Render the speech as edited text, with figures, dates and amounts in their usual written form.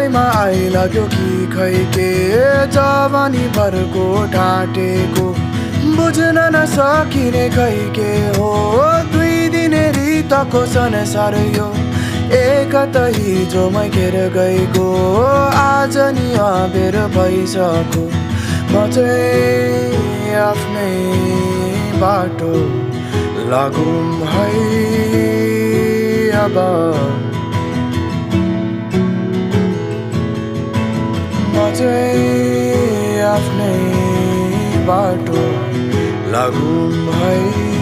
सबैमा आइलाग्यो कि खै के जवानी भरको ढाँटेको बुझ्न नसकिने खै के हो दुई दिने रितको संसार यो एकत हिजोमै खेर गएको आज नि अबेर भइसक्यो म चाहिँ आफ्नै बाटो लागौँ है अब म चाहिँ आफ्नै बाटो लागौँ है।